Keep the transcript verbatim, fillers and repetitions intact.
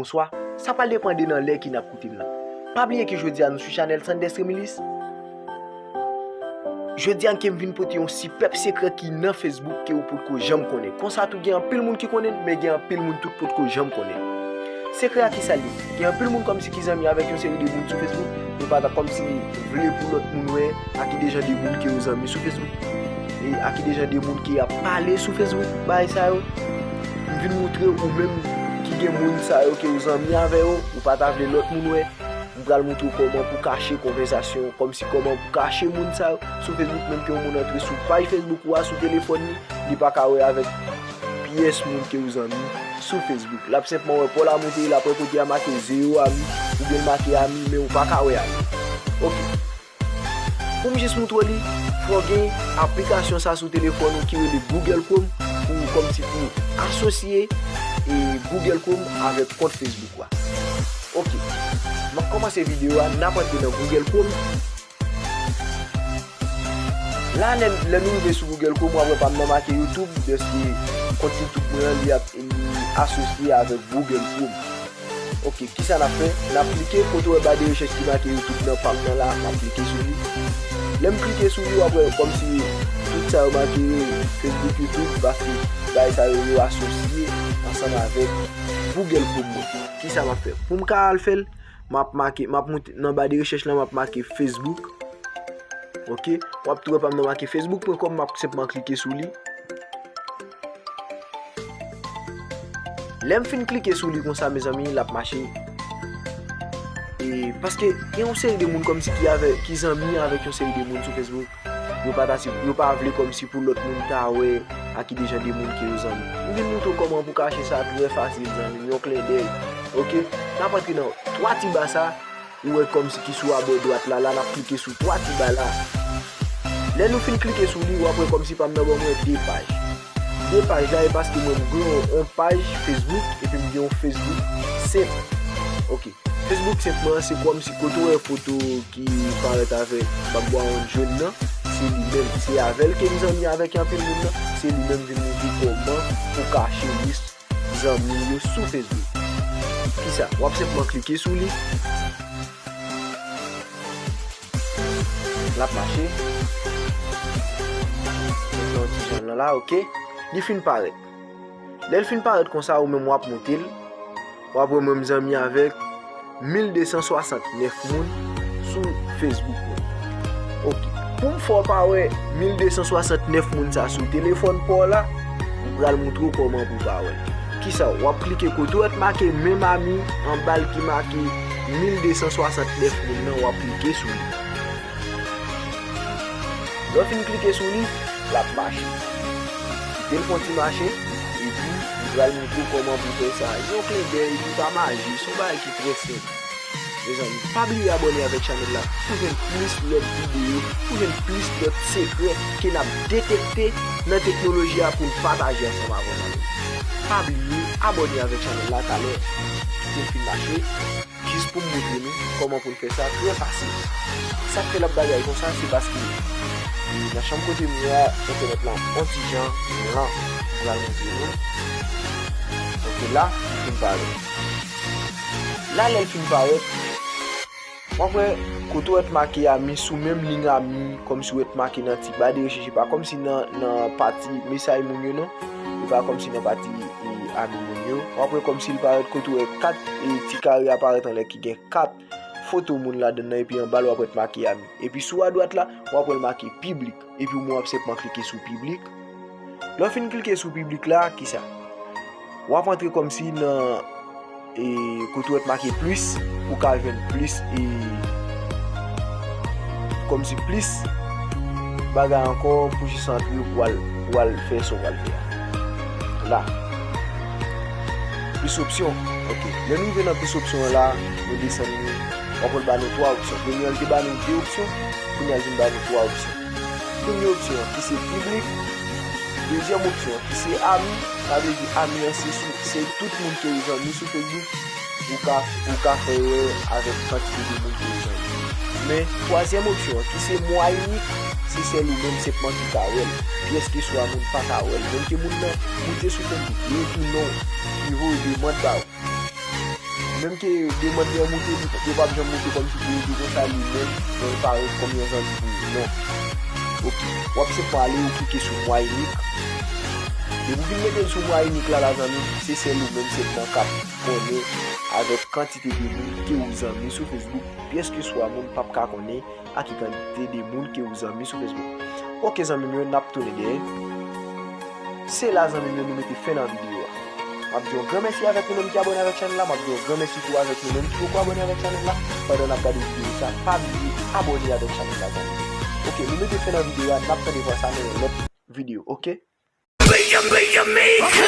swa, sa pral depann de nan lè ke n ap koute m nan. Pa bliye ke jodi a nou sou chanèl Sanders Remilus. Jodi a ke m vin pote yon sipèb sekrè ki nan Facebook ke ou potko janm konnen. Konsa tou gen anpil moun ki konnen l, men gen anpil moun tou potko janm konnen l. Sekrè a ki sa l ye? Gen anpil moun kòmsi ki zanmi avèk yon seri de moun sou Facebook, yo pa ta kòmsi vle pou lòt moun wè a ki de jan de moun ke yo zanmi sou Facebook. E a ki de jan de moun ke y ap pale sou Facebook, bagay sa yo. M vin moutre ou menm ki gen moun sa yo ke ou zanmi avè yo, ou pa ta vle lòt moun wè. M pral moutre w kòman pou kache konvèsasyon, kòmsi kòman pou kache moun sa yo sou Facebook, menm ke yon moun antre sou paj Facebook ou a sou telefòn li, li pa ka wè avèk pyès moun ke ou zanmi sou Facebook. L ap senpman wè pa w la monte, l ap wè kote a make zero ami, oubyen l make ami, men ou pa ka wè ami. Ok. Pou m jis moutre w li, fò w gen aplikasyon sa sou telefòn ou ki rele Google Chrome pou kòmsi pou asosye e Google Chrome avèk kont Facebook ou a. Ok. M ap kòmanse videyo a, n ap antre nan Google Chrome. La, lè, lè nou rive sou Google Chrome, w ap wè pa m nan make YouTube, dèske kont YouTube mwen an, li ap, li asosye avèk Google Chrome. Ok, kisa n ap fè? N ap klike kote w wè ba de rechèch ki make YouTube nan pa m nan la, m ap klike sou li. Lè m klike sou li, w ap wè kòmsi tout sa yo make Facebook, YouTube, paske bagay sa yo, yo asosye ansanm avèk Google Chrome mwen. Kisa m ap fè? Pou m ka al fè l, m ap make, m ap moute nan ba de rechèch la, m ap make Facebook. Ok, w ap tou wè pa m nan make facebook pwen kòm, m ap senpman klike sou li. Lè m fin klike sou li konsa, mezanmi, l ap mache. E paske gen yon seri de moun kòmsi ki avè, ki zanmi avèk yon seri de moun sou Facebook. Yo pa ta si, yo pa vle kòmsi pou lòt moun ta wè a ki de jan de moun ke yo zanmi. M vin moutre w kòman pou kache sa trè fasil, zanmi m, yon klendèy. Ok, n ap antre nan twa ti ba sa, ou wè kòmsi ki sou abò dwat la, la n ap klike sou twa ti ba la. Lè nou fin klike sou li, w ap wè kòmsi pa m nan ban mwen de paj. De paj la, e paske mwen m gen yon, yon paj Facebook, epi m gen yon Facebook senp. Ok. Facebook senp mwen an, se kòmsi kote w wè foto ki parèt avèk background jòn nan, se li menm. Se avè l ke m zanmi avèk anpil moun nan, se li menm vin moutre kòman pou kache lis zanmi yo sou Facebook. Kisa? W ap senpman klike sou li. L ap mache. Mete yon ti jan nan la, ok. Li fin parèt. Lè l fin parèt konsa, ou menm w ap moute l. W ap wè mwen m zanmi avèk mil de san swasant nèf moun sou Facebook mwen. Ok. Pou m fè w pa wè mil de san swasant nèf moun sa sou telefòn pa w la, m pral moutre w kòman pou w pa wè l. Kisa? W ap klike kote w wè t make menm ami anba l ki make mil de san swasant nèf moun nan, w ap klike sou li. Lè w fin klike sou li, l ap mache. Kite l fè yon ti mache, epi m pral moutre w kòman pou w fè sa. Yon klendèy, li pa maji, se yon bagay ki trè senp. Mezanmi, pa bliye abòne avèk chanèl la pou jwenn plis lòt videyo, pou jwenn plis lòt sekrè ke n ap detekte nan teknoloji a pou n pataje ansanm avè w, zanmi. Pa bliye abòne avèk chanèl la talè. Kite l fin mache. Jis pou m moutre nou kòman pou n fè sa trè fasil. Sa k fè l ap bagay konsa, se paske nan chanm kote m ye a, entènèt lan yon ti jan lan. M pral moutre nou. Ok, la, li fin parèt. La, lè l fin parèt, w ap wè kote w wè t make ami sou menm liy ami, kòmsi w wè t make nan ti ba de rechèch, e pa kòmsi nan, nan pati mesaj moun yo, non. E pa kòmsi nan pati, e, ami moun yo. W ap wè kòmsi l parèt kote w wè kat, e, ti kare a parèt anlè ki gen kat foto moun ladann nan, epi anba l w ap wè t make ami. Epi sou adwat la, w ap wè l make piblik. Epi ou menm w ap senpman klike sou piblik. Lè w fin klike sou piblik la, kisa? W ap antre kòmsi nan, e, kote w wè t make plis, ou ka jwenn plis, e, kòmsi plis bagay ankò pou jis antre pou al, pou al fè sa w pral fè a. La. Plis opsyon. Ok. Lè nou rive nan plis opsyon an la, nou desann li. W ap wè l ba nou twa opsyon. Premye an, li te ba nou de opsyon. Kounye a, l vin ba nou twa opsyon. Premye opsyon an, ki se piblik. Dezyèm opsyon an, ki se ami. Sa vle di ami an, se sou, se tout moun ke ou zanmi sou Facebook. Ou ka, ou ka fè erè avèk kantite de moun ke ou zanmi. Men, twazyèm opsyon an, ki se mwa inik, se sèl ou menm senpman ki ka wè l. Pyès ke swa moun pa ka wè l. Menm ke moun nan moute sou Facebook, li retounen w, li voye demann ba ou. Menm ke demann li an moute, li, li p ap janm moute kòmsi pou yo di konsa li menm, mwen parèt kòm yon zanmi pou ou. Non. Ok. W ap senpman ale, ou klike sou mwa inik. Depi w fin mete l sou mwa inik la, la zanmi, se sèl ou menm sèlman k ap konnen avèk kantite de moun ke ou zanmi sou Facebook, pyès ke swa moun p ap ka konnen a ki kantite de moun ke ou zanmi sou Facebook. Ok, zanmi m yo, n ap tounen dèyè. Se la, zanmi m yo, nou mete fen nan videyo a. M ap di yon gran mèsi avèk nou menm ki abòne avèk chanèl la. M ap di yon gran mèsi tou avèk nou menm ki poko abòne avèk chanèl la. Pandan n ap gade videyo sa, pa bliye abòne avèk chanèl la, zanmi. Ok, nou mete fen nan videyo a, n ap tande vwa sa nan yon lòt videyo, ok? Beat the, beat the mix.